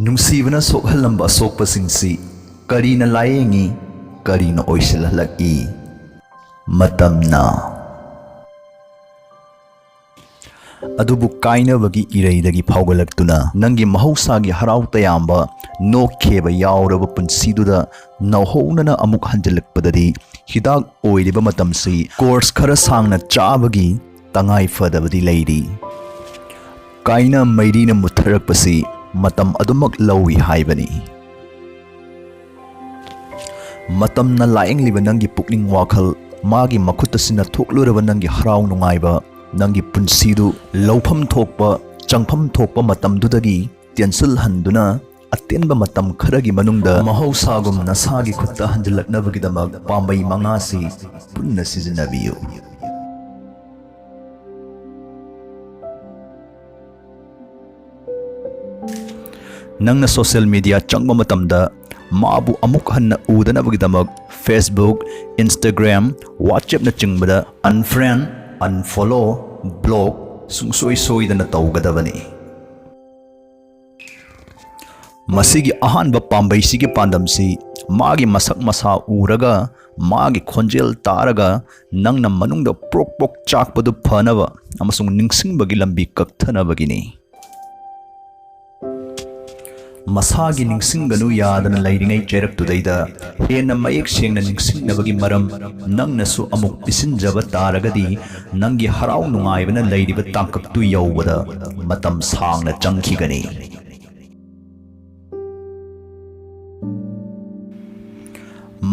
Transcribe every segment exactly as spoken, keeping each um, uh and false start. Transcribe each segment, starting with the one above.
ꯅꯨꯡꯁꯤꯕꯅ ꯁꯣꯛꯍꯜꯂꯝꯕ ꯑꯁꯣꯛꯄꯁꯤꯡꯁꯤ ꯀꯔꯤꯅ ꯂꯥꯌꯦꯡꯏ, ꯀꯔꯤꯅ ꯑꯣꯏꯁꯤꯜꯍꯜꯂꯛꯏ? ꯃꯇꯝꯅ꯫ ꯑꯗꯨꯕꯨ ꯀꯥꯏꯅꯕꯒꯤ ꯏꯔꯩꯗꯒꯤ ꯐꯥꯎꯒꯠꯂꯛꯇꯨꯅ ꯅꯪꯒꯤ ꯃꯍꯧꯁꯥꯒꯤ ꯍꯔꯥꯎ ꯇꯌꯥꯝꯕ, ꯅꯣꯛꯈꯦꯕ ꯌꯥꯎꯔꯕ ꯄꯨꯟꯁꯤꯗꯨꯗ ꯅꯧꯍꯧꯅꯅ ꯑꯃꯨꯛ ꯍꯟꯖꯤꯜꯂꯛꯄꯗꯗꯤ ꯍꯤꯗꯥꯛ ꯑꯣꯏꯔꯤꯕ ꯃꯇꯝꯁꯤ ꯀꯣꯔꯁ ꯈꯔ ꯁꯥꯡꯅ ꯆꯥꯕꯒꯤ ꯇꯉꯥꯏ ꯐꯗꯕꯗꯤ ꯂꯩꯔꯤ꯫ ꯀꯥꯏꯅ ꯃꯩꯔꯤꯅ ꯃꯨꯠꯊꯔꯛꯄꯁꯤ ꯃꯇꯝ ꯑꯗꯨꯃꯛ ꯂꯧꯏ ꯍꯥꯏꯕꯅꯤ꯫ ꯃꯇꯝꯅ ꯂꯥꯌꯦꯡꯂꯤꯕ ꯅꯪꯒꯤ ꯄꯨꯛꯅꯤꯡ ꯋꯥꯈꯜ, ꯃꯥꯒꯤ ꯃꯈꯨꯠꯇ ꯁꯤꯟꯅ ꯊꯣꯛꯂꯨꯔꯕ ꯅꯪꯒꯤ ꯍꯔꯥꯎ ꯅꯨꯡꯉꯥꯏꯕ, ꯅꯪꯒꯤ ꯄꯨꯟꯁꯤꯗꯨ ꯂꯧꯐꯝ ꯊꯣꯛꯄ, ꯆꯪꯐꯝ ꯊꯣꯛꯄ ꯃꯇꯝꯗꯨꯗꯒꯤ ꯇꯦꯟꯁꯤꯜꯍꯟꯗꯨꯅ ꯑꯇꯦꯟꯕ ꯃꯇꯝ ꯈꯔꯒꯤ ꯃꯅꯨꯡꯗ ꯃꯍꯧꯁꯥꯒꯨꯝ ꯅꯁꯥꯒꯤ ꯈꯨꯠꯇ ꯍꯟꯖꯤꯜꯂꯛꯅꯕꯒꯤꯗꯃꯛ ꯄꯥꯝꯕꯩ ꯃꯉꯥꯁꯤ ꯄꯨꯟꯅ ꯁꯤꯖꯤꯟꯅꯕꯤꯌꯨ꯫ ꯅꯪꯅ social media ꯆꯪꯕ ꯃꯇꯝꯗ ꯃꯥꯕꯨ ꯑꯃꯨꯛ ꯍꯟꯅ ꯎꯗꯅꯕꯒꯤꯗꯃꯛ Facebook, Instagram, WhatsAppꯅꯆꯤꯡꯕꯗ unfriend, unfollow, block ꯁꯨꯡꯁꯣꯏ ꯁꯣꯏꯗꯅ ꯇꯧꯒꯗꯕꯅꯤ꯫ ꯃꯁꯤꯒꯤ ꯑꯍꯥꯟꯕ ꯄꯥꯝꯕꯩꯁꯤꯒꯤ ꯄꯥꯟꯗꯝꯁꯤ ꯃꯥꯒꯤ ꯃꯁꯛ ꯃꯁꯥ ꯎꯔꯒ, ꯃꯥꯒꯤ ꯈꯣꯟꯖꯦꯜ ꯇꯥꯔꯒ ꯅꯪꯅ ꯃꯅꯨꯡꯗ ꯄ꯭ꯔꯣꯛ ꯄ꯭ꯔꯣꯛ ꯆꯥꯛꯄꯗꯨ ꯐꯅꯕ ꯑꯃꯁꯨꯡ ꯅꯤꯡꯁꯤꯡꯕꯒꯤ ꯂꯝꯕꯤ ꯀꯛꯊꯅꯕꯒꯤꯅꯤ꯫ ꯃꯁꯥꯒꯤ ꯅꯤꯡꯁꯤꯡꯒꯅꯨ ꯌꯥꯗꯅ ꯂꯩꯔꯤꯉꯩ ꯆꯩꯔꯛꯇꯨꯗꯩꯗ ꯍꯦꯟꯅ ꯃꯌꯦꯛ ꯁꯦꯡꯅ ꯅꯤꯡꯁꯤꯡꯅꯕꯒꯤ ꯃꯔꯝ ꯅꯪꯅꯁꯨ ꯑꯃꯨꯛ ꯄꯤꯁꯤꯟꯖꯕ ꯇꯥꯔꯒꯗꯤ, ꯅꯪꯒꯤ ꯍꯔꯥꯎ ꯅꯨꯡꯉꯥꯏꯕꯅ ꯂꯩꯔꯤꯕ ꯇꯥꯡꯀꯛꯇꯨ ꯌꯧꯕꯗ ꯃꯇꯝ ꯁꯥꯡꯅ ꯆꯪꯈꯤꯒꯅꯤ꯫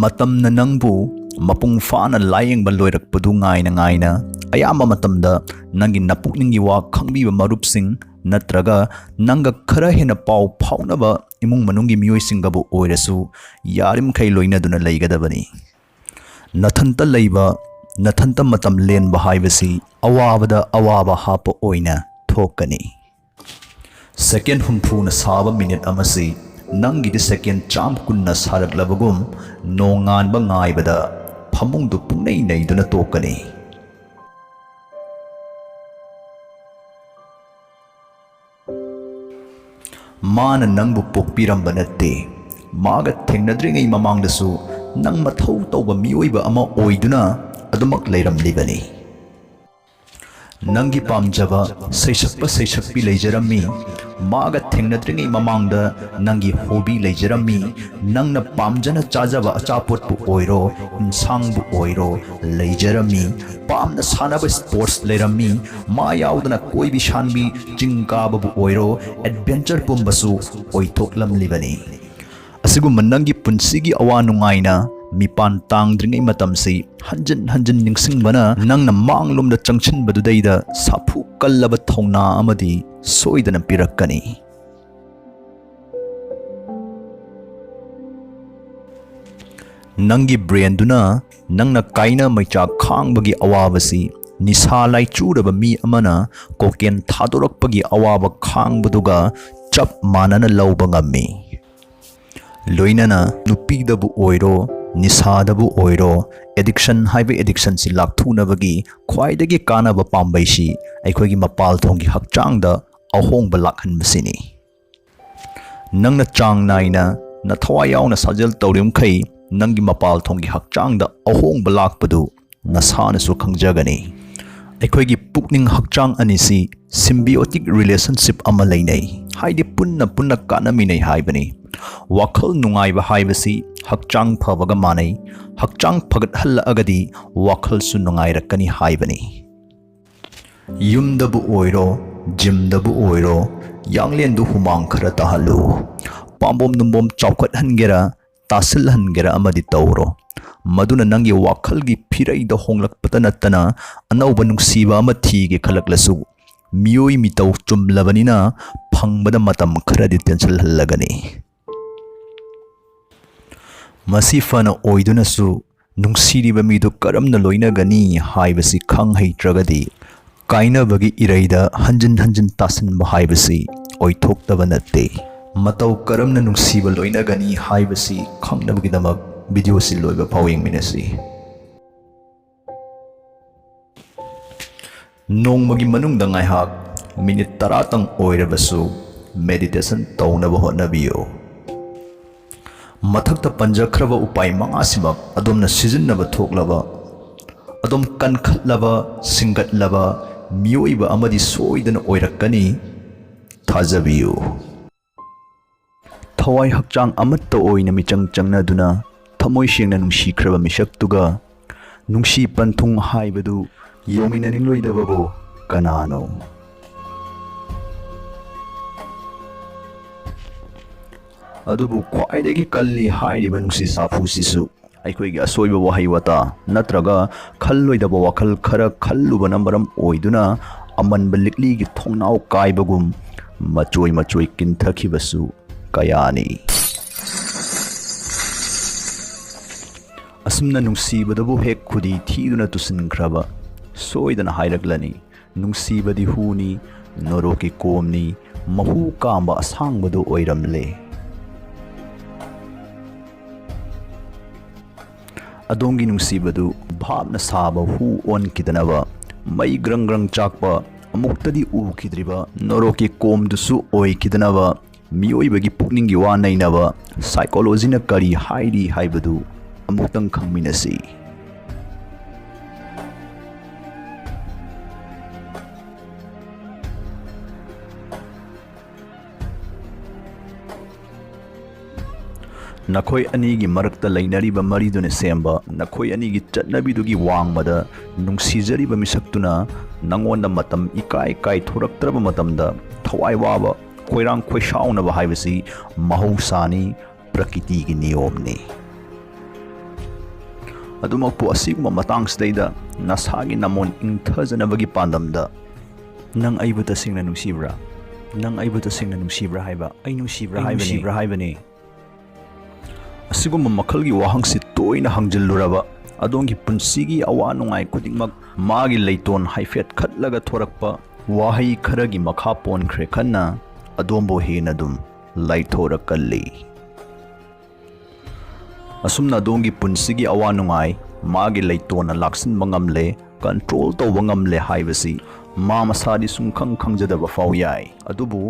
ꯃꯇꯝꯅ ꯅꯪꯕꯨ ꯃꯄꯨꯡ ꯐꯥꯅ ꯂꯥꯌꯦꯡꯕ ꯂꯣꯏꯔꯛꯄꯗꯨ ꯉꯥꯏꯅ ꯉꯥꯏꯅ, ꯑꯌꯥꯝꯕ ꯃꯇꯝꯗ ꯅꯪꯒꯤ ꯅꯄꯨꯛꯅꯤꯡꯒꯤ ꯋꯥ ꯈꯪꯕꯤꯕ ꯃꯔꯨꯞꯁꯤꯡ ꯅꯠꯇ꯭ꯔꯒ ꯅꯪꯒ ꯈꯔ ꯍꯦꯟꯅ ꯄꯥꯎ ꯐꯥꯎꯅꯕ ꯏꯃꯨꯡ ꯃꯅꯨꯡꯒꯤ ꯃꯤꯑꯣꯏꯁꯤꯡꯒꯕꯨ ꯑꯣꯏꯔꯁꯨ ꯌꯥꯔꯤꯃꯈꯩ ꯂꯣꯏꯅꯗꯨꯅ ꯂꯩꯒꯗꯕꯅꯤ꯫ ꯅꯊꯟꯇ ꯂꯩꯕ, ꯅꯊꯟꯇ ꯃꯇꯝ ꯂꯦꯟꯕ ꯍꯥꯏꯕꯁꯤ ꯑꯋꯥꯕꯗ ꯑꯋꯥꯕ ꯍꯥꯞꯄ ꯑꯣꯏꯅ ꯊꯣꯛꯀꯅꯤ꯫ Second ꯍꯨꯝꯐꯨꯅ ꯁꯥꯕ minute ꯑꯃꯁꯤ ꯅꯪꯒꯤꯗꯤ second ꯆꯥꯝ ꯀꯨꯟꯅ ꯁꯥꯔꯛꯂꯕꯒꯨꯝ, ꯅꯣꯡꯉꯥꯟꯕ ꯉꯥꯏꯕꯗ ꯐꯃꯨꯡꯗꯨ ꯄꯨꯡꯅꯩ ꯅꯩꯗꯨꯅ ꯇꯣꯛꯀꯅꯤ꯫ ꯃꯥꯅ ꯅꯪꯕꯨ ꯄꯣꯛꯄꯤꯔꯝꯕ ꯅꯠꯇꯦ꯫ ꯃꯥꯒ ꯊꯦꯡꯅꯗ꯭ꯔꯤꯉꯩ ꯃꯃꯥꯡꯗꯁꯨ ꯅꯪ ꯃꯊꯧ ꯇꯧꯕ ꯃꯤꯑꯣꯏꯕ ꯑꯃ ꯑꯣꯏꯗꯨꯅ ꯑꯗꯨꯃꯛ ꯂꯩꯔꯝꯂꯤꯕꯅꯤ꯫ ꯅꯪꯒꯤ ꯄꯥꯝꯖꯕ ꯁꯩꯁꯛꯄ ꯁꯩꯁꯛꯄꯤ ꯂꯩꯖꯔꯝꯃꯤ꯫ ꯃꯥꯒ ꯊꯦꯡꯅꯗ꯭ꯔꯤꯉꯩ ꯃꯃꯥꯡꯗ ꯅꯪꯒꯤ ꯍꯣꯕꯤ ꯂꯩꯖꯔꯝꯃꯤ꯫ ꯅꯪꯅ ꯄꯥꯝꯖꯅ ꯆꯥꯖꯕ ꯑꯆꯥꯄꯣꯠꯄꯨ ꯑꯣꯏꯔꯣ, ꯏꯟꯁꯥꯡꯕꯨ ꯑꯣꯏꯔꯣ, ꯂꯩꯖꯔꯝꯃꯤ꯫ ꯄꯥꯝꯅ ꯁꯥꯟꯅꯕ ꯁ꯭ꯄꯣꯔꯠꯁ ꯂꯩꯔꯝꯃꯤ꯫ ꯃꯥ ꯌꯥꯎꯗꯅ ꯀꯣꯏꯕꯤ ꯁꯥꯟꯕꯤ, ꯆꯤꯡ ꯀꯥꯕꯕꯨ ꯑꯣꯏꯔꯣ, ꯑꯦꯗꯚꯦꯟꯆꯔ ꯄꯨꯝꯕꯁꯨ ꯑꯣꯏꯊꯣꯛꯂꯝꯂꯤꯕꯅꯤ꯫ ꯑꯁꯤꯒꯨꯝꯕ ꯅꯪꯒꯤ ꯄꯨꯟꯁꯤꯒꯤ ꯑꯋꯥ ꯅꯨꯡꯉꯥꯏꯅ ꯃꯤꯄꯥꯟ ꯇꯥꯡꯗ꯭ꯔꯤꯉꯩ ꯃꯇꯝꯁꯤ ꯍꯟꯖꯤꯟ ꯍꯟꯖꯤꯟ ꯅꯤꯡꯁꯤꯡꯕꯅ ꯅꯪꯅ ꯃꯥꯡꯂꯣꯝꯗ ꯆꯪꯁꯤꯟꯕꯗꯨꯗꯩꯗ ꯁꯥꯐꯨ ꯀꯜꯂꯕ ꯊꯧꯅꯥ ꯑꯃꯗꯤ ꯁꯣꯏꯗꯅ ꯄꯤꯔꯛꯀꯅꯤ꯫ ꯅꯪꯒꯤ ꯕ꯭ꯔꯦꯟꯗꯨꯅ ꯅꯪꯅ ꯀꯥꯏꯅ ꯃꯩꯆꯥꯛ ꯈꯥꯡꯕꯒꯤ ꯑꯋꯥꯕꯁꯤ ꯅꯤꯁꯥ ꯂꯥꯏꯆꯨꯔꯕ ꯃꯤ ꯑꯃꯅ ꯀꯣꯀꯦꯟ ꯊꯥꯗꯣꯔꯛꯄꯒꯤ ꯑꯋꯥꯕ ꯈꯥꯡꯕꯗꯨꯒ ꯆꯞ ꯃꯥꯟꯅꯅ ꯂꯧꯕ ꯉꯝꯃꯤ꯫ ꯂꯣꯏꯅꯅ ꯅꯨꯄꯤꯗꯕꯨ ꯑꯣꯏꯔꯣ, ꯅꯤꯁꯥꯗꯕꯨ ꯑꯣꯏꯔꯣ, ꯑꯦꯗꯤꯛꯁꯟ ꯍꯥꯏꯕ ꯑꯦꯗꯤꯛꯁꯟꯁꯤ ꯂꯥꯛꯊꯨꯅꯕꯒꯤ ꯈ꯭ꯋꯥꯏꯗꯒꯤ ꯀꯥꯟꯅꯕ ꯄꯥꯝꯕꯩꯁꯤ ꯑꯩꯈꯣꯏꯒꯤ ꯃꯄꯥꯜ ꯊꯣꯡꯒꯤ ꯍꯛꯆꯥꯡꯗ ꯑꯍꯣꯡꯕ ꯂꯥꯛꯍꯟꯕꯁꯤꯅꯤ꯫ ꯅꯪꯅ ꯆꯥꯡ ꯅꯥꯏꯅ ꯅꯊꯋꯥꯏ ꯌꯥꯎꯅ ꯁꯥꯖꯦꯜ ꯇꯧꯔꯤꯕꯃꯈꯩ ꯅꯪꯒꯤ ꯃꯄꯥꯜ ꯊꯣꯡꯒꯤ ꯍꯛꯆꯥꯡꯗ ꯑꯍꯣꯡꯕ ꯂꯥꯛꯄꯗꯨ ꯅꯁꯥꯅꯁꯨ ꯈꯪꯖꯒꯅꯤ꯫ ꯑꯩꯈꯣꯏꯒꯤ ꯄꯨꯛꯅꯤꯡ ꯍꯛꯆꯥꯡ ꯑꯅꯤꯁꯤ ꯁꯤꯝꯕꯤꯌꯣꯇꯤꯛ ꯔꯤꯂꯦꯁꯟꯁꯤꯞ ꯑꯃ ꯂꯩꯅꯩ, ꯍꯥꯏꯗꯤ ꯄꯨꯟꯅ ꯄꯨꯟꯅ ꯀꯥꯟꯅꯃꯤꯟꯅꯩ ꯍꯥꯏꯕꯅꯤ꯫ ꯋꯥꯈꯜ ꯅꯨꯡꯉꯥꯏꯕ ꯍꯥꯏꯕꯁꯤ ꯍꯛꯆꯥꯡ ꯐꯕꯒ ꯃꯥꯟꯅꯩ꯫ ꯍꯛꯆꯥꯡ ꯐꯒꯠꯍꯜꯂꯛꯑꯒꯗꯤ ꯋꯥꯈꯜꯁꯨ ꯅꯨꯡꯉꯥꯏꯔꯛꯀꯅꯤ ꯍꯥꯏꯕꯅꯤ꯫ ꯌꯨꯝꯗꯕꯨ ꯑꯣꯏꯔꯣ, ꯖꯤꯝꯗꯕꯨ ꯑꯣꯏꯔꯣ, ꯌꯥꯡꯂꯦꯟꯗꯨ ꯍꯨꯃꯥꯡ ꯈꯔ ꯇꯥꯍꯜꯂꯨ꯫ ꯄꯥꯝꯕꯣꯝ ꯅꯨꯡꯕꯣꯝ ꯆꯥꯎꯈꯠꯍꯟꯒꯦꯔꯥ, ꯇꯥꯁꯤꯜꯍꯟꯒꯦꯔꯥ ꯑꯃꯗꯤ ꯇꯧꯔꯣ꯫ ꯃꯗꯨꯅ ꯅꯪꯒꯤ ꯋꯥꯈꯜꯒꯤ ꯐꯤꯔꯩꯗ ꯍꯣꯡꯂꯛꯄꯇ ꯅꯠꯇꯅ ꯑꯅꯧꯕ ꯅꯨꯡꯁꯤꯕ ꯑꯃ ꯊꯤꯒꯦ ꯈꯜꯂꯛꯂꯁꯨ, ꯃꯤꯑꯣꯏ ꯃꯤꯇꯧ ꯆꯨꯝꯂꯕꯅꯤꯅ ꯐꯪꯕꯗ ꯃꯇꯝ ꯈꯔꯗꯤ ꯇꯦꯟꯁꯤꯜꯍꯜꯂꯒꯅꯤ꯫ ꯃꯁꯤ ꯐꯅ ꯑꯣꯏꯗꯨꯅꯁꯨ, ꯅꯨꯡꯁꯤꯔꯤꯕ ꯃꯤꯗꯨ ꯀꯔꯝꯅ ꯂꯣꯏꯅꯒꯅꯤ ꯍꯥꯏꯕꯁꯤ ꯈꯪ ꯍꯩꯇ꯭ꯔꯒꯗꯤ, ꯀꯥꯏꯅꯕꯒꯤ ꯏꯔꯩꯗ ꯍꯟꯖꯤꯟ ꯍꯟꯖꯤꯟ ꯇꯥꯁꯤꯟꯕ ꯍꯥꯏꯕꯁꯤ ꯑꯣꯏꯊꯣꯛꯇꯕ ꯅꯠꯇꯦ꯫ ꯃꯇꯧ ꯀꯔꯝꯅ ꯅꯨꯡꯁꯤꯕ ꯂꯣꯏꯅꯒꯅꯤ ꯍꯥꯏꯕꯁꯤ ꯈꯪꯅꯕꯒꯤꯗꯃꯛ ꯚꯤꯗꯤꯑꯣꯁꯤ ꯂꯣꯏꯕ ꯐꯥꯎ ꯌꯦꯡꯃꯤꯟꯅꯁꯤ꯫ ꯅꯣꯡꯃꯒꯤ ꯃꯅꯨꯡꯗ ꯉꯥꯏꯍꯥꯛ ꯃꯤꯅꯤꯠ ꯇꯔꯥꯇꯪ ꯑꯣꯏꯔꯕꯁꯨ ꯃꯦꯗꯤꯇꯦꯁꯟ ꯇꯧꯅꯕ ꯍꯣꯠꯅꯕꯤꯌꯨ꯫ ꯃꯊꯛꯇ ꯄꯟꯖꯈ꯭ꯔꯕ ꯎꯄꯥꯏ ꯃꯉꯥꯁꯤꯃꯛ ꯑꯗꯣꯝꯅ ꯁꯤꯖꯤꯟꯅꯕ ꯊꯣꯛꯂꯕ, ꯑꯗꯣꯝ ꯀꯟꯈꯠꯂꯕ, ꯁꯤꯡꯒꯠꯂꯕ ꯃꯤꯑꯣꯏꯕ ꯑꯃꯗꯤ ꯁꯣꯏꯗꯅ ꯑꯣꯏꯔꯛꯀꯅꯤ꯫ ꯊꯥꯖꯕꯤꯌꯨ꯫ ꯊꯋꯥꯏ ꯍꯛꯆꯥꯡ ꯑꯃꯠꯇ ꯑꯣꯏꯅ ꯃꯤꯆꯪ ꯆꯪꯅꯗꯨꯅ ꯊꯃꯣꯏ ꯁꯦꯡꯅ ꯅꯨꯡꯁꯤꯈ꯭ꯔꯕ ꯃꯤꯁꯛꯇꯨꯒ ꯅꯨꯡꯁꯤ ꯄꯟꯊꯨꯡ ꯍꯥꯏꯕꯗꯨ ꯌꯧꯃꯤꯟꯅꯅꯤꯡꯂꯣꯏꯗꯕꯕꯨ ꯀꯅꯥꯅꯣ? ꯑꯗꯨꯕꯨ ꯈ꯭ꯋꯥꯏꯗꯒꯤ ꯀꯜꯂꯤ ꯍꯥꯏꯔꯤꯕ ꯅꯨꯡꯁꯤ ꯁꯥꯐꯨꯁꯤꯁꯨ ꯑꯩꯈꯣꯏꯒꯤ ꯑꯁꯣꯏꯕ ꯋꯥꯍꯩ ꯋꯥꯇꯥ ꯅꯠꯇ꯭ꯔꯒ ꯈꯜꯂꯣꯏꯗꯕ ꯋꯥꯈꯜ ꯈꯔ ꯈꯜꯂꯨꯕꯅ ꯃꯔꯝ ꯑꯣꯏꯗꯨꯅ ꯑꯃꯟꯕ ꯂꯤꯛꯂꯤꯒꯤ ꯊꯣꯡꯅꯥꯎ ꯀꯥꯏꯕꯒꯨꯝ ꯃꯆꯣꯏ ꯃꯆꯣꯏ ꯀꯤꯟꯊꯈꯤꯕꯁꯨ ꯀꯌꯥꯅꯤ꯫ ꯑꯁꯨꯝꯅ ꯅꯨꯡꯁꯤꯕꯗꯕꯨ ꯍꯦꯛ ꯈꯨꯗꯤ ꯊꯤꯗꯨꯅ ꯇꯨꯁꯤꯟꯈ꯭ꯔꯕ ꯁꯣꯏꯗꯅ ꯍꯥꯏꯔꯛꯂꯅꯤ, "ꯅꯨꯡꯁꯤꯕꯗꯤ ꯍꯨꯅꯤ, ꯅꯣꯔꯣꯛꯀꯤ ꯀꯣꯝꯅꯤ, ꯃꯍꯨ ꯀꯥꯝꯕ ꯑꯁꯥꯡꯕꯗꯨ ꯑꯣꯏꯔꯝꯂꯦ"꯫ ꯑꯗꯣꯝꯒꯤ ꯅꯨꯡꯁꯤꯕꯗꯨ ꯚꯥꯞꯅ ꯁꯥꯕ ꯍꯨ ꯑꯣꯟꯈꯤꯗꯅꯕ, ꯃꯩ ꯒ꯭ꯔꯪ ꯒ꯭ꯔꯪ ꯆꯥꯛꯄ, ꯑꯃꯨꯛꯇꯗꯤ ꯎꯈꯤꯗ꯭ꯔꯤꯕ ꯅꯣꯔꯣꯛꯀꯤ ꯀꯣꯝꯗꯨꯁꯨ ꯑꯣꯏꯈꯤꯗꯅꯕ, ꯃꯤꯑꯣꯏꯕꯒꯤ ꯄꯨꯛꯅꯤꯡꯒꯤ ꯋꯥ ꯅꯩꯅꯕ psychology ꯅ ꯀꯔꯤ ꯍꯥꯏꯔꯤ ꯍꯥꯏꯕꯗꯨ ꯑꯃꯨꯛꯇꯪ ꯈꯪꯃꯤꯟꯅꯁꯤ꯫ ꯅꯈꯣꯏ ꯑꯅꯤꯒꯤ ꯃꯔꯛꯇ ꯂꯩꯅꯔꯤꯕ ꯃꯔꯤꯗꯨꯅ ꯁꯦꯝꯕ ꯅꯈꯣꯏ ꯑꯅꯤꯒꯤ ꯆꯠꯅꯕꯤꯗꯨꯒꯤ ꯋꯥꯡꯃꯗ ꯅꯨꯡꯁꯤꯖꯔꯤꯕ ꯃꯤꯁꯛꯇꯨꯅ ꯅꯉꯣꯟꯗ ꯃꯇꯝ ꯏꯀꯥꯏ ꯀꯥꯏꯊꯣꯔꯛꯇ꯭ꯔꯕ ꯃꯇꯝꯗ ꯊꯋꯥꯏ ꯋꯥꯕ, ꯈꯣꯏꯔꯥꯡ ꯈꯣꯏꯁꯥꯎꯅꯕ ꯍꯥꯏꯕꯁꯤ ꯃꯍꯧꯁꯥꯅꯤ, ꯄ꯭ꯔꯀꯤꯇꯤꯒꯤ ꯅꯤꯌꯣꯝꯅꯤ꯫ ꯑꯗꯨꯃꯛꯄꯨ ꯑꯁꯤꯒꯨꯝꯕ ꯃꯇꯥꯡꯁꯤꯗꯩꯗ ꯅꯁꯥꯒꯤ ꯅꯃꯣꯟ ꯏꯪꯊꯖꯅꯕꯒꯤ ꯄꯥꯟꯗꯝꯗ, "ꯅꯪ ꯑꯩꯕꯨ ꯇꯁꯦꯡꯅ ꯅꯨꯡꯁꯤꯕ꯭ꯔꯥ? ꯅꯪ ꯑꯩꯕꯨ ꯇꯁꯦꯡꯅ ꯅꯨꯡꯁꯤꯕ꯭ꯔꯥ ꯍꯥꯏꯕ, ꯑꯩ ꯅꯨꯡꯁꯤꯕ꯭ꯔꯥ ꯑꯩ ꯍꯥꯏꯕꯅꯤ?" ꯅꯨꯡꯁꯤꯕ꯭ꯔꯥ ꯍꯥꯏꯕꯅꯤ? ꯑꯁꯤꯒꯨꯝꯕ ꯃꯈꯜꯒꯤ ꯋꯥꯍꯪꯁꯤ ꯇꯣꯏꯅ ꯍꯪꯖꯤꯜꯂꯨꯔꯕ ꯑꯗꯣꯝꯒꯤ ꯄꯨꯟꯁꯤꯒꯤ ꯑꯋꯥ ꯅꯨꯡꯉꯥꯏ ꯈꯨꯗꯤꯡꯃꯛ ꯃꯥꯒꯤ ꯂꯩꯇꯣꯟ ꯍꯥꯏꯐꯦꯠ ꯈꯠꯂꯒ ꯊꯣꯔꯛꯄ ꯋꯥꯍꯩ ꯈꯔꯒꯤ ꯃꯈꯥ ꯄꯣꯟꯈ꯭ꯔꯦ ꯈꯟꯅ ꯑꯗꯣꯝꯕꯨ ꯍꯦꯟꯅ ꯑꯗꯨꯝ ꯂꯥꯏꯊꯣꯔꯛꯀꯜꯂꯤ꯫ ꯑꯁꯨꯝꯅ ꯑꯗꯣꯝꯒꯤ ꯄꯨꯟꯁꯤꯒꯤ ꯑꯋꯥ ꯅꯨꯡꯉꯥꯏ ꯃꯥꯒꯤ ꯂꯩꯇꯣꯟꯅ ꯂꯥꯛꯁꯤꯟꯕ ꯉꯝꯂꯦ꯫ ꯀꯟꯇ꯭ꯔꯣꯜ ꯇꯧꯕ ꯉꯝꯂꯦ ꯍꯥꯏꯕꯁꯤ ꯃꯥ ꯃꯁꯥꯗꯤ ꯁꯨꯡꯈꯪ ꯈꯪꯖꯗꯕ ꯐꯥꯎ ꯌꯥꯏ꯫ ꯑꯗꯨꯕꯨ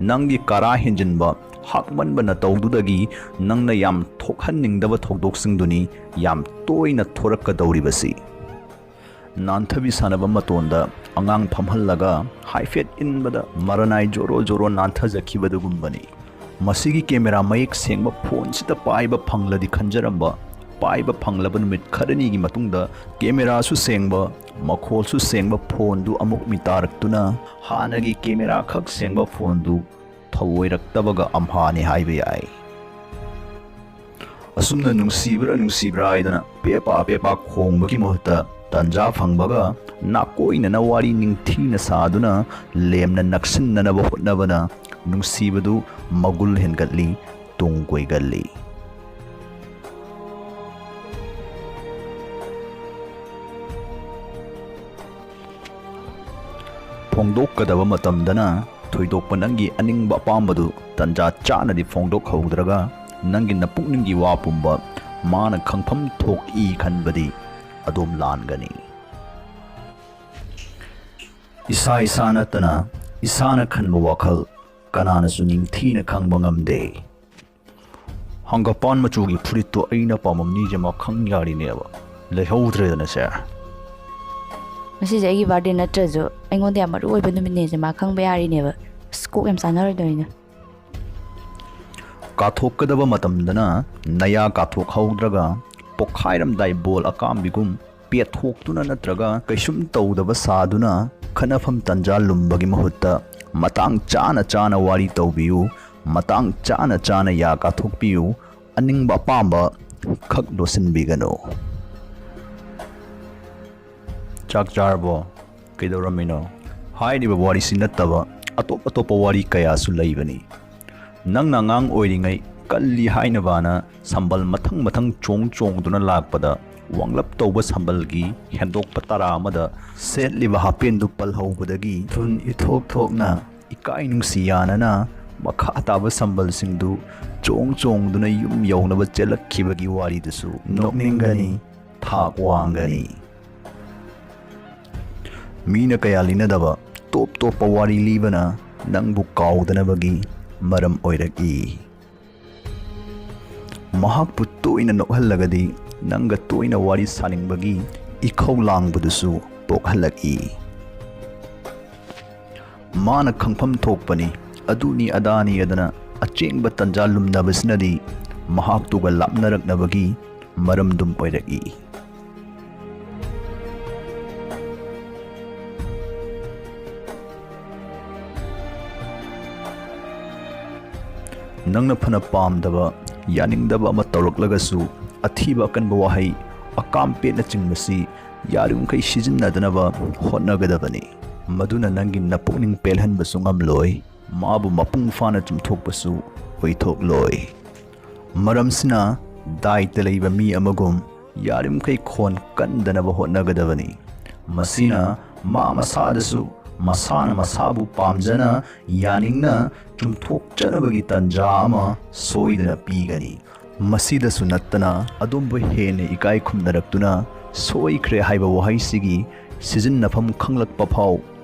ꯅꯪꯒꯤ ꯀꯔꯥ ꯍꯦꯟꯖꯤꯟꯕ, ꯍꯥꯛꯃꯟꯕ ꯅꯇꯧꯗꯨꯗꯒꯤ ꯅꯪꯅ ꯌꯥꯝ ꯊꯣꯛꯍꯟꯅꯤꯡꯗꯕ ꯊꯧꯗꯣꯛꯁꯤꯡꯗꯨꯅꯤ ꯌꯥꯝ ꯇꯣꯏꯅ ꯊꯣꯔꯛꯀꯗꯧꯔꯤꯕꯁꯤ꯫ ꯅꯥꯟꯊꯕꯤ ꯁꯥꯟꯅꯕ ꯃꯇꯣꯟꯗ ꯑꯉꯥꯡ ꯐꯝꯍꯜꯂꯒ ꯍꯥꯏꯐꯦꯠ ꯏꯟꯕꯗ ꯃꯔꯅꯥꯏ ꯖꯣꯔꯣ ꯖꯣꯔꯣ ꯅꯥꯟꯊꯖꯈꯤꯕꯗꯨꯒꯨꯝꯕꯅꯤ꯫ ꯃꯁꯤꯒꯤ ꯀꯦꯃꯦꯔꯥ ꯃꯌꯦꯛ ꯁꯦꯡꯕ ꯐꯣꯟꯁꯤꯗ ꯄꯥꯏꯕ ꯐꯪꯂꯗꯤ ꯈꯟꯖꯔꯝꯕ, ꯄꯥꯏꯕ ꯐꯪꯂꯕ ꯅꯨꯃꯤꯠ ꯈꯔꯅꯤꯒꯤ ꯃꯇꯨꯡꯗ ꯀꯦꯃꯦꯔꯥꯁꯨ ꯁꯦꯡꯕ, ꯃꯈꯣꯜꯁꯨ ꯁꯦꯡꯕ ꯐꯣꯟꯗꯨ ꯑꯃꯨꯛ ꯃꯤꯇꯥꯔꯛꯇꯨꯅ ꯍꯥꯟꯅꯒꯤ ꯀꯦꯃꯦꯔꯥ ꯈꯛ ꯁꯦꯡꯕ ꯐꯣꯟꯗꯨ ꯊꯧꯑꯣꯏꯔꯛꯇꯕꯒ ꯑꯝꯍꯥꯅꯤ ꯍꯥꯏꯕ ꯌꯥꯏ꯫ ꯑꯁꯨꯝꯅ ꯅꯨꯡꯁꯤꯕ꯭ꯔꯥ ꯅꯨꯡꯁꯤꯕ꯭ꯔꯥ ꯍꯥꯏꯗꯅ ꯄꯦꯄꯥ ꯄꯦꯄꯥ ꯈꯣꯡꯕꯒꯤ ꯃꯍꯨꯠꯇ ꯇꯟꯖꯥ ꯐꯪꯕꯒ ꯅꯥꯀꯣꯏꯅꯅ ꯋꯥꯔꯤ ꯅꯤꯡꯊꯤꯅ ꯁꯥꯗꯨꯅ ꯂꯦꯝꯅ ꯅꯛꯁꯤꯟꯅꯅꯕ ꯍꯣꯠꯅꯕꯅ ꯅꯨꯡꯁꯤꯕꯗꯨ ꯃꯒꯨꯜ ꯍꯦꯟꯒꯠꯂꯤ, ꯇꯨꯡ ꯀꯣꯏꯒꯜꯂꯤ꯫ ꯐꯣꯡꯗꯣꯛꯀꯗꯕ ꯃꯇꯝꯗꯅ ꯊꯣꯏꯗꯣꯛꯄ ꯅꯪꯒꯤ ꯑꯅꯤꯡꯕ ꯑꯄꯥꯝꯕꯗꯨ ꯇꯟꯖꯥ ꯆꯥꯅꯗꯤ ꯐꯣꯡꯗꯣꯛꯍꯧꯗ꯭ꯔꯒ ꯅꯪꯒꯤ ꯅꯄꯨꯛꯅꯤꯡꯒꯤ ꯋꯥ ꯄꯨꯝꯕ ꯃꯥꯅ ꯈꯪꯐꯝ ꯊꯣꯛꯏ ꯈꯟꯕꯗꯤ ꯑꯗꯨꯝ ꯂꯥꯟꯒꯅꯤ꯫ ꯏꯁꯥ ꯏꯁꯥ ꯅꯠꯇꯅ ꯏꯁꯥꯅ ꯈꯟꯕ ꯋꯥꯈꯜ ꯀꯅꯥꯅꯁꯨ ꯅꯤꯡꯊꯤꯅ ꯈꯪꯕ ꯉꯝꯗꯦ꯫ ꯍꯪꯒꯄꯥꯟ ꯃꯆꯨꯒꯤ ꯐꯨꯔꯤꯠꯇꯣ ꯑꯩꯅ ꯄꯥꯝꯕ ꯃꯤꯁꯦ ꯃꯥ ꯈꯪ ꯌꯥꯔꯤꯅꯦꯕ꯫ ꯂꯩꯍꯧꯗ꯭ꯔꯦꯗꯅ ꯁꯦ꯫ ꯉꯁꯤꯁꯦ ꯑꯩꯒꯤ ꯕꯥꯔꯗꯦ ꯅꯠꯇ꯭ꯔꯁꯨ ꯑꯩꯉꯣꯟꯗ ꯌꯥꯝ ꯃꯔꯨ ꯑꯣꯏꯕ ꯅꯨꯃꯤꯠꯅꯦꯁꯦ ꯃꯥ ꯈꯪꯕ ꯌꯥꯔꯤꯅꯦꯕ꯫ ꯑꯁ, ꯀꯣꯛ ꯌꯥꯝ ꯆꯥꯟꯅꯔꯣꯏꯗꯣꯏꯅꯦ꯫ ꯀꯥꯊꯣꯛꯀꯗꯕ ꯃꯇꯝꯗꯅ ꯅꯌꯥ ꯀꯥꯊꯣꯛꯍꯧꯗ꯭ꯔꯒ ꯄꯣꯛꯈꯥꯏꯔꯝꯗꯥꯏ ꯕꯣꯜ ꯑꯀꯥꯝꯕꯤꯒꯨꯝ ꯄꯦꯠꯊꯣꯛꯇꯨꯅ ꯅꯠꯇ꯭ꯔꯒ ꯀꯩꯁꯨꯝ ꯇꯧꯗꯕ ꯁꯥꯗꯨꯅ ꯈꯠꯅꯐꯝ ꯇꯟꯖꯥ ꯂꯨꯝꯕꯒꯤ ꯃꯍꯨꯠꯇ ꯃꯇꯥꯡ ꯆꯥꯅ ꯆꯥꯅ ꯋꯥꯔꯤ ꯇꯧꯕꯤꯌꯨ, ꯃꯇꯥꯡ ꯆꯥꯅ ꯆꯥꯅ ꯌꯥ ꯀꯥꯊꯣꯛꯄꯤꯌꯨ, ꯑꯅꯤꯡꯕ ꯑꯄꯥꯝꯕ ꯈꯛ ꯂꯣꯠꯁꯤꯟꯕꯤꯒꯅꯨ꯫ ꯆꯥꯛ ꯆꯥꯔꯕꯣ? ꯀꯩꯗꯧꯔꯝꯃꯤꯅꯣ? ꯍꯥꯏꯔꯤꯕ ꯋꯥꯔꯤꯁꯤ ꯅꯠꯇꯕ ꯑꯇꯣꯞ ꯑꯇꯣꯞꯄ ꯋꯥꯔꯤ ꯀꯌꯥꯁꯨ ꯂꯩꯕꯅꯤ꯫ ꯅꯪꯅ ꯑꯉꯥꯡ ꯑꯣꯏꯔꯤꯉꯩ ꯀꯜꯂꯤ ꯍꯥꯏꯅꯕꯅ ꯁꯝꯕꯜ ꯃꯊꯪ ꯃꯊꯪ ꯆꯣꯡ ꯆꯣꯡꯗꯨꯅ ꯂꯥꯛꯄꯗ ꯋꯥꯡꯂꯞ ꯇꯧꯕ ꯁꯝꯕꯜꯒꯤ ꯍꯦꯟꯗꯣꯛꯄ ꯇꯔꯥ ꯑꯃꯗ ꯁꯦꯠꯂꯤꯕ ꯍꯥꯄꯦꯟꯗꯨ ꯄꯜꯍꯧꯕꯗꯒꯤ ꯊꯨꯟ ꯏꯊꯣꯛ ꯊꯣꯛꯅ ꯏꯀꯥꯏ ꯅꯨꯡꯁꯤ ꯌꯥꯅꯅ ꯃꯈꯥ ꯇꯥꯕ ꯁꯝꯕꯜꯁꯤꯡꯗꯨ ꯆꯣꯡ ꯆꯣꯡꯗꯨꯅ ꯌꯨꯝ ꯌꯧꯅꯕ ꯆꯦꯜꯂꯛꯈꯤꯕꯒꯤ ꯋꯥꯔꯤꯗꯨꯁꯨ ꯅꯣꯛꯅꯤꯡꯒꯅꯤ, ꯊꯥꯛ ꯋꯥꯡꯒꯅꯤ꯫ ꯃꯤꯅ ꯀꯌꯥ ꯂꯤꯅꯗꯕ ꯇꯣꯞ ꯇꯣꯞꯄ ꯋꯥꯔꯤ ꯂꯤꯕꯅ ꯅꯪꯕꯨ ꯀꯥꯎꯗꯅꯕꯒꯤ ꯃꯔꯝ ꯑꯣꯏꯔꯛꯏ꯫ ꯃꯍꯥꯛꯄꯨ ꯇꯣꯏꯅ ꯅꯣꯛꯍꯜꯂꯒꯗꯤ ꯅꯪꯒ ꯇꯣꯏꯅ ꯋꯥꯔꯤ ꯁꯥꯅꯤꯡꯕꯒꯤ ꯏꯈꯧ ꯂꯥꯡꯕꯗꯨꯁꯨ ꯄꯣꯛꯍꯜꯂꯛꯏ꯫ ꯃꯥꯅ ꯈꯪꯐꯝ ꯊꯣꯛꯄꯅꯤ, ꯑꯗꯨꯅꯤ ꯑꯗꯥꯅꯤ ꯑꯗꯨꯅ ꯑꯆꯦꯡꯕ ꯇꯟꯖꯥ ꯂꯨꯝꯅꯕꯁꯤꯅꯗꯤ ꯃꯍꯥꯛꯇꯨꯒ ꯂꯥꯞꯅꯔꯛꯅꯕꯒꯤ ꯃꯔꯝꯗꯨꯝ ꯑꯣꯏꯔꯛꯏ꯫ ꯅꯪꯅ ꯐꯅ ꯄꯥꯝꯗꯕ, ꯌꯥꯅꯤꯡꯗꯕ ꯑꯃ ꯇꯧꯔꯛꯂꯒꯁꯨ, ꯑꯊꯤꯕ ꯑꯀꯟꯕ ꯋꯥꯍꯩ, ꯑꯀꯥꯝ ꯄꯦꯠꯅꯆꯤꯡꯕꯁꯤ ꯌꯥꯔꯤꯕꯃꯈꯩ ꯁꯤꯖꯤꯟꯅꯗꯅꯕ ꯍꯣꯠꯅꯒꯗꯕꯅꯤ꯫ ꯃꯗꯨꯅ ꯅꯪꯒꯤ ꯅꯄꯨꯛꯅꯤꯡ ꯄꯦꯜꯍꯟꯕꯁꯨ ꯉꯝꯂꯣꯏ, ꯃꯥꯕꯨ ꯃꯄꯨꯡ ꯐꯥꯅ ꯆꯨꯝꯊꯣꯛꯄꯁꯨ ꯑꯣꯏꯊꯣꯛꯂꯣꯏ꯫ ꯃꯔꯝꯁꯤꯅ ꯗꯥꯏꯇ ꯂꯩꯕ ꯃꯤ ꯑꯃꯒꯨꯝ ꯌꯥꯔꯤꯕꯃꯈꯩ ꯈꯣꯟ ꯀꯟꯗꯅꯕ ꯍꯣꯠꯅꯒꯗꯕꯅꯤ꯫ ꯃꯁꯤꯅ ꯃꯥ ꯃꯁꯥꯗꯁꯨ ꯃꯁꯥꯅ ꯃꯁꯥꯕꯨ ꯄꯥꯝꯖꯅ ꯌꯥꯅꯤꯡꯅ ꯆꯨꯝꯊꯣꯛꯆꯅꯕꯒꯤ ꯇꯟꯖꯥ ꯑꯃ ꯁꯣꯏꯗꯅ ꯄꯤꯒꯅꯤ꯫ ꯃꯁꯤꯗꯁꯨ ꯅꯠꯇꯅ ꯑꯗꯣꯝꯕꯨ ꯍꯦꯟꯅ ꯏꯀꯥꯏ ꯈꯨꯝꯅꯔꯛꯇꯨꯅ ꯁꯣꯏꯈ꯭ꯔꯦ ꯍꯥꯏꯕ ꯋꯥꯍꯩꯁꯤꯒꯤ ꯁꯤꯖꯤꯟꯅꯐꯝ ꯈꯪꯂꯛꯄ ꯐꯥꯎ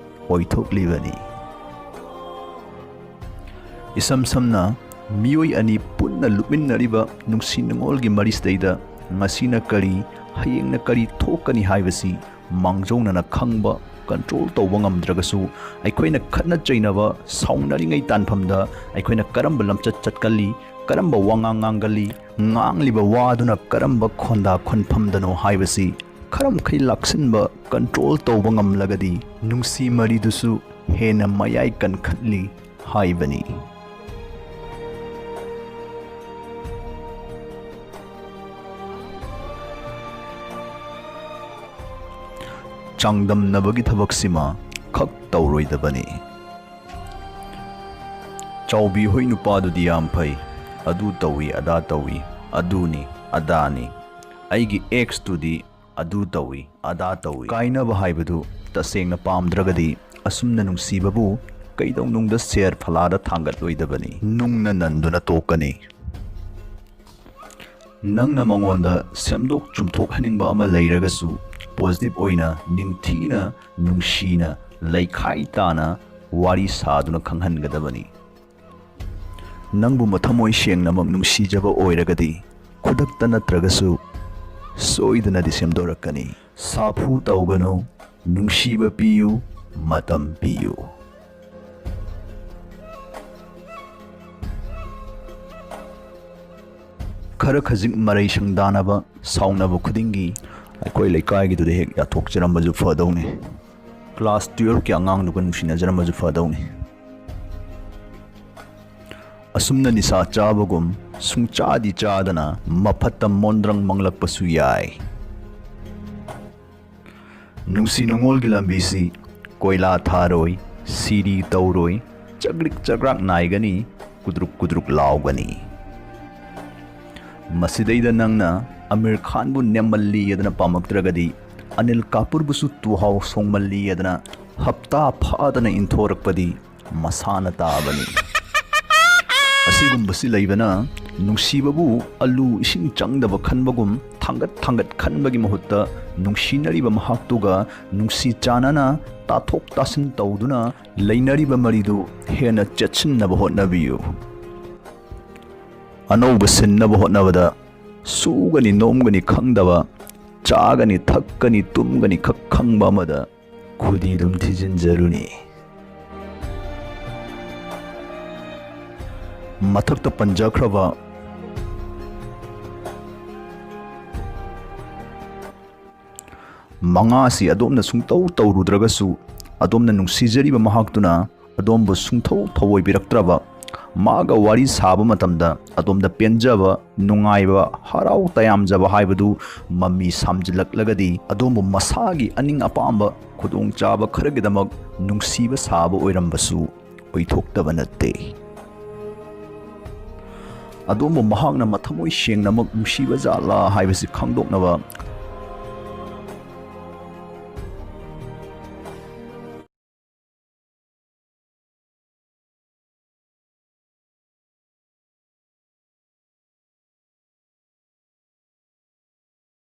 ꯑꯣꯏꯊꯣꯛꯂꯤꯕꯅꯤ꯫ ꯏꯁꯝ ꯁꯝꯅ, ꯃꯤꯑꯣꯏ ꯑꯅꯤ ꯄꯨꯟꯅ ꯂꯨꯞꯃꯤꯟꯅꯔꯤꯕ ꯅꯨꯡꯁꯤ ꯅꯨꯡꯉꯣꯜꯒꯤ ꯃꯔꯤꯁꯤꯗꯩꯗ ꯉꯁꯤꯅ ꯀꯔꯤ, ꯍꯌꯦꯡꯅ ꯀꯔꯤ ꯊꯣꯛꯀꯅꯤ ꯍꯥꯏꯕꯁꯤ ꯃꯥꯡꯖꯧꯅꯅ ꯈꯪꯕ, ꯀꯟꯇ꯭ꯔꯣꯜ ꯇꯧꯕ ꯉꯝꯗ꯭ꯔꯒꯁꯨ, ꯑꯩꯈꯣꯏꯅ ꯈꯠꯅ ꯆꯩꯅꯕ, ꯁꯥꯎꯅꯔꯤꯉꯩ ꯇꯥꯟꯐꯝꯗ ꯑꯩꯈꯣꯏꯅ ꯀꯔꯝꯕ ꯂꯝꯆꯠ ꯆꯠꯀꯜꯂꯤ, ꯀꯔꯝꯕ ꯋꯥꯉꯥꯡ ꯉꯥꯡꯒꯜꯂꯤ, ꯉꯥꯡꯂꯤꯕ ꯋꯥꯗꯨꯅ ꯀꯔꯝꯕ ꯈꯣꯟꯗꯥ ꯈꯣꯟꯐꯝꯗꯅꯣ ꯍꯥꯏꯕꯁꯤ ꯈꯔ ꯃꯈꯩ ꯂꯥꯛꯁꯤꯟꯕ, ꯀꯟꯇ꯭ꯔꯣꯜ ꯇꯧꯕ ꯉꯝꯂꯒꯗꯤ ꯅꯨꯡꯁꯤ ꯃꯔꯤꯗꯨꯁꯨ ꯍꯦꯟꯅ ꯃꯌꯥꯏ ꯀꯟꯈꯠꯂꯤ ꯍꯥꯏꯕꯅꯤ꯫ ꯆꯥꯡꯗꯝꯅꯕꯒꯤ ꯊꯕꯛꯁꯤꯃ ꯈꯛ ꯇꯧꯔꯣꯏꯗꯕꯅꯤ꯫ ꯆꯥꯎꯕꯤ ꯍꯣꯏ ꯅꯨꯄꯥꯗꯨꯗꯤ ꯌꯥꯝ ꯐꯩ, ꯑꯗꯨ ꯇꯧꯏ, ꯑꯗꯥ ꯇꯧꯏ, ꯑꯗꯨꯅꯤ, ꯑꯗꯥꯅꯤ꯫ ꯑꯩꯒꯤ ꯑꯦꯛꯁꯇꯨꯗꯤ ꯑꯗꯨ ꯇꯧꯏ, ꯑꯗꯥ ꯇꯧꯏ꯫ ꯀꯥꯏꯅꯕ ꯍꯥꯏꯕꯗꯨ ꯇꯁꯦꯡꯅ ꯄꯥꯝꯗ꯭ꯔꯒꯗꯤ ꯑꯁꯨꯝꯅ ꯅꯨꯡꯁꯤꯕꯕꯨ ꯀꯩꯗꯧꯅꯨꯡꯗ ꯁꯦꯔ ꯐꯂꯥꯗ ꯊꯥꯡꯒꯠꯂꯣꯏꯗꯕꯅꯤ꯫ ꯅꯨꯡꯅ ꯅꯟꯗꯨꯅ ꯇꯣꯛꯀꯅꯤ꯫ ꯅꯪꯅ ꯃꯉꯣꯟꯗ ꯁꯦꯝꯗꯣꯛ ꯆꯨꯝꯊꯣꯛꯍꯟꯅꯤꯡꯕ ꯑꯃ ꯂꯩꯔꯒꯁꯨ, ꯄꯣꯖꯤꯇꯤꯚ ꯑꯣꯏꯅ, ꯅꯤꯡꯊꯤꯅ, ꯅꯨꯡꯁꯤꯅ, ꯂꯩꯈꯥꯏ ꯇꯥꯅ ꯋꯥꯔꯤ ꯁꯥꯗꯨꯅ ꯈꯪꯍꯟꯒꯗꯕꯅꯤ꯫ ꯅꯪꯕꯨ ꯃꯊꯃꯣꯏ ꯁꯦꯡꯅꯃꯛ ꯅꯨꯡꯁꯤꯖꯕ ꯑꯣꯏꯔꯒꯗꯤ, ꯈꯨꯗꯛꯇ ꯅꯠꯇ꯭ꯔꯒꯁꯨ ꯁꯣꯏꯗꯅꯗꯤ ꯁꯦꯝꯗꯣꯔꯛꯀꯅꯤ꯫ ꯁꯥꯐꯨ ꯇꯧꯒꯅꯨ, ꯅꯨꯡꯁꯤꯕ ꯄꯤꯌꯨ, ꯃꯇꯝ ꯄꯤꯌꯨ꯫ ꯈꯔ ꯈꯖꯤꯛ ꯃꯔꯩ ꯁꯪꯗꯥꯅꯕ, ꯁꯥꯎꯅꯕ ꯈꯨꯗꯤꯡꯒꯤ ꯑꯩꯈꯣꯏ ꯂꯩꯀꯥꯏꯒꯤꯗꯨꯗ ꯍꯦꯛ ꯌꯥꯊꯣꯛꯆꯔꯝꯕꯁꯨ ꯐꯗꯧꯅꯤ꯫ ꯀ꯭ꯂꯥꯁ ꯇꯨꯌꯦꯜꯐꯀꯤ ꯑꯉꯥꯡꯗꯨꯒ ꯅꯨꯡꯁꯤꯅꯖꯔꯝꯕꯁꯨ ꯐꯗꯧꯅꯤ꯫ ꯑꯁꯨꯝꯅ ꯅꯤꯁꯥ ꯆꯥꯕꯒꯨꯝ ꯁꯨꯡꯆꯥꯗꯤ ꯆꯥꯗꯅ ꯃꯐꯠꯇ ꯃꯣꯟꯗ꯭ꯔꯪ ꯃꯪꯂꯛꯄꯁꯨ ꯌꯥꯏ꯫ ꯅꯨꯡꯁꯤ ꯅꯨꯡꯉꯣꯜꯒꯤ ꯂꯝꯕꯤꯁꯤ ꯀꯣꯏꯂꯥ ꯊꯥꯔꯣꯏ, ꯁꯤꯔꯤ ꯇꯧꯔꯣꯏ, ꯆꯒ꯭ꯔꯤꯛ ꯆꯒ꯭ꯔꯥꯛ ꯅꯥꯏꯒꯅꯤ, ꯀꯨꯗ꯭ꯔꯨꯛ ꯀꯨꯗ꯭ꯔꯨꯛ ꯂꯥꯎꯒꯅꯤ꯫ ꯃꯁꯤꯗꯩꯗ ꯅꯪꯅ ꯑꯃꯤꯔ ꯈꯥꯟꯕꯨ ꯅꯦꯝꯃꯜꯂꯤ ꯑꯗꯨꯅ ꯄꯥꯝꯃꯛꯇ꯭ꯔꯒꯗꯤ, ꯑꯅꯤꯜ ꯀꯥꯄꯨꯔꯕꯨꯁꯨ ꯇꯨꯍꯥꯎ ꯁꯣꯡꯃꯜꯂꯤ ꯑꯗꯨꯅ ꯍꯞꯇꯥ ꯐꯥꯗꯅ ꯏꯟꯊꯣꯔꯛꯄꯗꯤ ꯃꯁꯥꯅ ꯇꯥꯕꯅꯤ꯫ ꯑꯁꯤꯒꯨꯝꯕꯁꯤ ꯂꯩꯕꯅ ꯅꯨꯡꯁꯤꯕꯕꯨ ꯑꯂꯨ ꯏꯁꯤꯡ ꯆꯪꯗꯕ ꯈꯟꯕꯒꯨꯝ ꯊꯥꯡꯒꯠ ꯊꯥꯡꯒꯠ ꯈꯟꯕꯒꯤ ꯃꯍꯨꯠꯇ, ꯅꯨꯡꯁꯤꯅꯔꯤꯕ ꯃꯍꯥꯛꯇꯨꯒ ꯅꯨꯡꯁꯤ ꯆꯥꯟꯅꯅ ꯇꯥꯊꯣꯛ ꯇꯥꯁꯤꯟ ꯇꯧꯗꯨꯅ ꯂꯩꯅꯔꯤꯕ ꯃꯔꯤꯗꯨ ꯍꯦꯟꯅ ꯆꯦꯠꯁꯤꯟꯅꯕ ꯍꯣꯠꯅꯕꯤꯌꯨ꯫ ꯑꯅꯧꯕ ꯁꯤꯟꯅꯕ ꯍꯣꯠꯅꯕꯗ ꯁꯨꯒꯅꯤ ꯅꯣꯝꯒꯅꯤ ꯈꯪꯗꯕ, ꯆꯥꯒꯅꯤ ꯊꯛꯀꯅꯤ ꯇꯨꯝꯒꯅꯤ ꯈꯛ ꯈꯪꯕ ꯑꯃꯗ ꯈꯨꯗꯤ ꯑꯗꯨꯝ ꯊꯤꯖꯤꯟꯖꯔꯨꯅꯤ꯫ ꯃꯊꯛꯇ ꯄꯟꯖꯈ꯭ꯔꯕ ꯃꯉꯥꯁꯤ ꯑꯗꯣꯝꯅ ꯁꯨꯡꯇꯧ ꯇꯧꯔꯨꯗ꯭ꯔꯒꯁꯨ, ꯑꯗꯣꯝꯅ ꯅꯨꯡꯁꯤꯖꯔꯤꯕ ꯃꯍꯥꯛꯇꯨꯅ ꯑꯗꯣꯝꯕꯨ ꯁꯨꯡꯊꯧ ꯊꯧꯑꯣꯏꯕꯤꯔꯛꯇ꯭ꯔꯕ, ꯃꯥꯒ ꯋꯥꯔꯤ ꯁꯥꯕ ꯃꯇꯝꯗ ꯑꯗꯣꯝꯗ ꯄꯦꯟꯖꯕ, ꯅꯨꯡꯉꯥꯏꯕ, ꯍꯔꯥꯎ ꯇꯌꯥꯝꯖꯕ ꯍꯥꯏꯕꯗꯨ ꯃꯃꯤ ꯁꯥꯝꯖꯤꯜꯂꯛꯂꯒꯗꯤ, ꯑꯗꯣꯝꯕꯨ ꯃꯁꯥꯒꯤ ꯑꯅꯤꯡ ꯑꯄꯥꯝꯕ ꯈꯨꯗꯣꯡꯆꯥꯕ ꯈꯔꯒꯤꯗꯃꯛ ꯅꯨꯡꯁꯤꯕ ꯁꯥꯕ ꯑꯣꯏꯔꯝꯕꯁꯨ ꯑꯣꯏꯊꯣꯛꯇꯕ ꯅꯠꯇꯦ꯫ ꯑꯗꯣꯝꯕꯨ ꯃꯍꯥꯛꯅ ꯃꯊꯃꯣꯏ ꯁꯦꯡꯅꯃꯛ ꯅꯨꯡꯁꯤꯕ ꯖꯥꯠꯂꯥ ꯍꯥꯏꯕꯁꯤ ꯈꯪꯗꯣꯛꯅꯕ